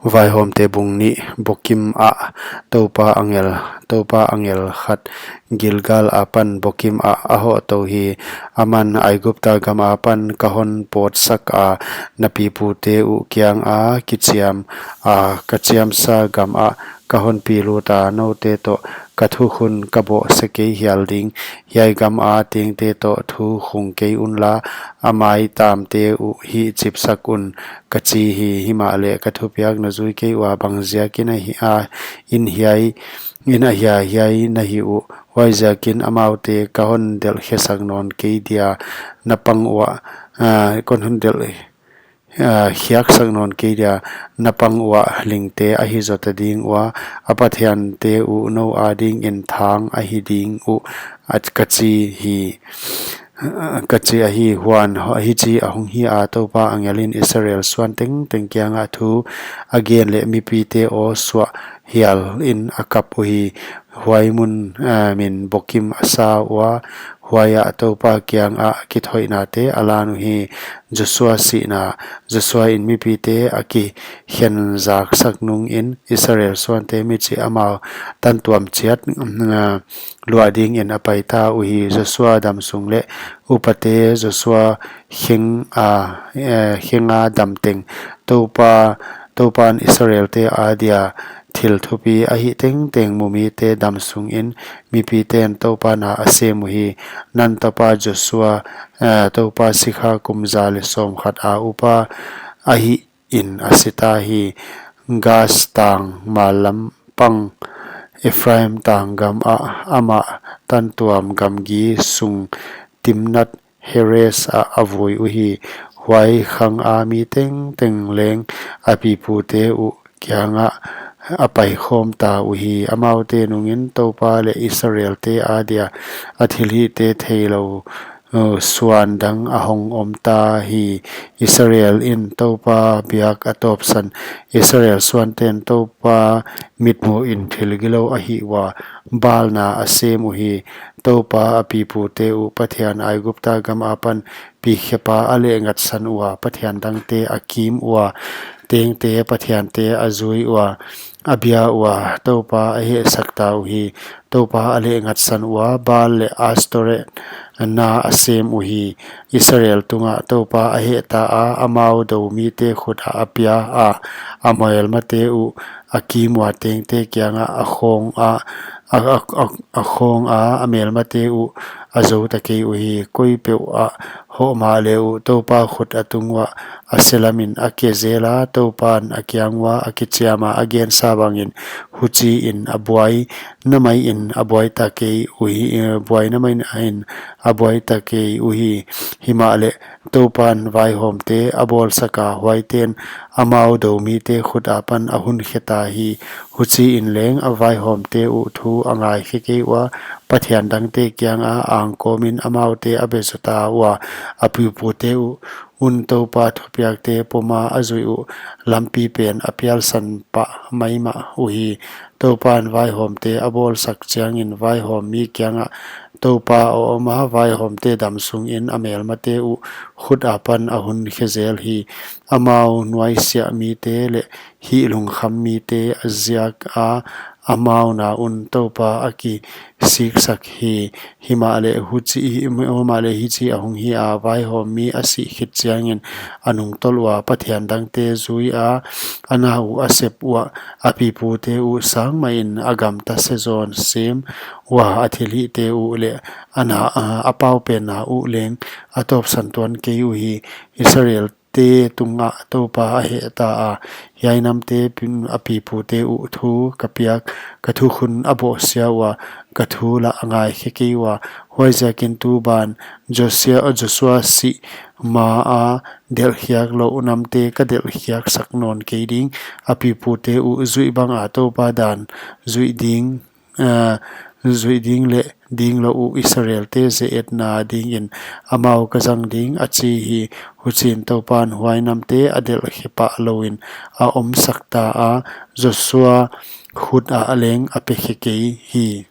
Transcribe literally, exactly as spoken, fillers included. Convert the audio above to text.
Vaihawmte bung nih. Bokim ah Toupa angel, Toupa angel khat Gilgal apan Bokim ah a hohtou hi. Aman Aigupta gam apan ka hon pawtsaka, na pipute uh kianga kichiam a ka chiamsa gam ah ka hon piluta, noute toh ka thukhun ka bohse kei hial ding. Hiai gam a tengte toh thu khung kei unla, a maitamte uh hihchipsak un, ka chi hi. Himahleh ka thupiak na zui kei ua, bangziakin a hi a, in hiai, in a hia hiai na hi uh? Huaiziakin amaute ka hon delhkhiaksak nawn kei dia na pang ua, ah, ka hon delh, ah, khiaksak nawn kei dia na pang ua, lingte ahi zota ding ua, a pathiante uh nou adingin thang ahi ding uh, a ka chi hi. Ka chi ahi. Huan hichi ahong hi a, Toupa angelin Israel suan tengteng kiangah thu a gen leh mipite aw suah hialin a kap uhi. Huai mun, ah, min Bokim a sa ua, huaiah Toupa kiangah kithoihnate a lan uhi. Joshua sihna. Joshua in mipite a kikhenzaksak nungin Israel suante michih amau tantuam chiat, ah, luah dingin a paita uhi. Joshua damsung leh upate Joshua khenga, eh, khenga damteng Toupa, Toupan Israelte adia thil thupi ahih tengteng mumite damsungin mipiten Toupa na a sem uhi. Nun tapa Joshua, eh, Toupa sikha kum za leh sawmkhat a upa ahihin a sita hi. Gaas tang mallam pang Ephraim tang gam ah amah tantuam gamgi sung Timnath Heres ah a vui uhi. Huai khanga mi tengteng leng a pipute uh kiangah a paikhawmta uhi. Amaute nungin Toupa leh Israelte adia a thilhihte theilou, uh, suan dang ahong omta hi. Israel in Toupa biak a tawpsan. Israel suanten Toupa mitmuhin thil gilou a hih ua, Baal na a sem uhi. Toupa a pipute uh Pathian Aigupta gam apan pikhepa a lehngatsan ua, pathian dangte a kim ua, tengte pathiante a zui ua, a bia ua, Toupa a hehsakta uhi. Toupa a lehngatsan ua, Baal leh Astoreth na a sem uhi. Israel tungah Toupa a hehta a, amau doumite khut ah a pia a, a melmate uh a kim ua, tengte kiangah a khawng a, a, a, a, a khawng a, a melmate uh a zouta kei uhi. Koipeuh a hoh mahleh uh Toupa khut a tung uah a selamin a ke zela, Toupan a kiang ua a kichiama a gensa bangin huchiin a buai namaiin a buaita kei uhi, eh, buai namaiin a buaita kei uhi. Himahleh Toupan vaihawmte a bawlsaka, huaiten amau doumite khut apan a hunkheta hi. Huchiin leng a vaihawmte uh thu a ngaikhe kei ua, pathian dangte kianga angkawmin amaute a bezota ua, a pipute uh un Toupa thupiakte poma a zuih uh lampi pen a pialsan pah maimah uhi. Toupan vaihawmte a bawlsak chiangin vaihawmmi kiangah Toupa a oma, vaihawmte damsungin a melmate uh khut apan a hunkhe zel hi. Amau nuaisiah mite leh hih lungkham mite a ziaka amau na un Toupa a kisiksak hi. Himahleh huchi, himahleh hichi ahong hi a, vaihawmmi a sih khit chiangin a nungtolh ua, pathian dangte zuia a na uh a sep ua, a pipute uh sangmahin a gamta sezawn sem ua, a thilhihte uh leh a na, a, a paupenna uh leng a tawpsan tuan kei uhi. Israel te tungah Toupa a hehta a, hiai namte pin a pipute uh thu ka piak, ka thukhun a bohsia ua, ka thu lah a ngaikhe kei ua. Huaiziakin tuban Josia, Joshua sih maa delhkhiak louh namte ka delhkhiaksak nawn kei ding, a pipute uh zuih banga Toupa dan zuih ding, ah, zuih ding leh dinglouh uh Israelte zeetna dingin amau ka zang ding, a chi hi. Huchiin Toupan huai namte a delhkhe pah louin a omsakta a, Joshua khut ah leng a pekhe kei hi.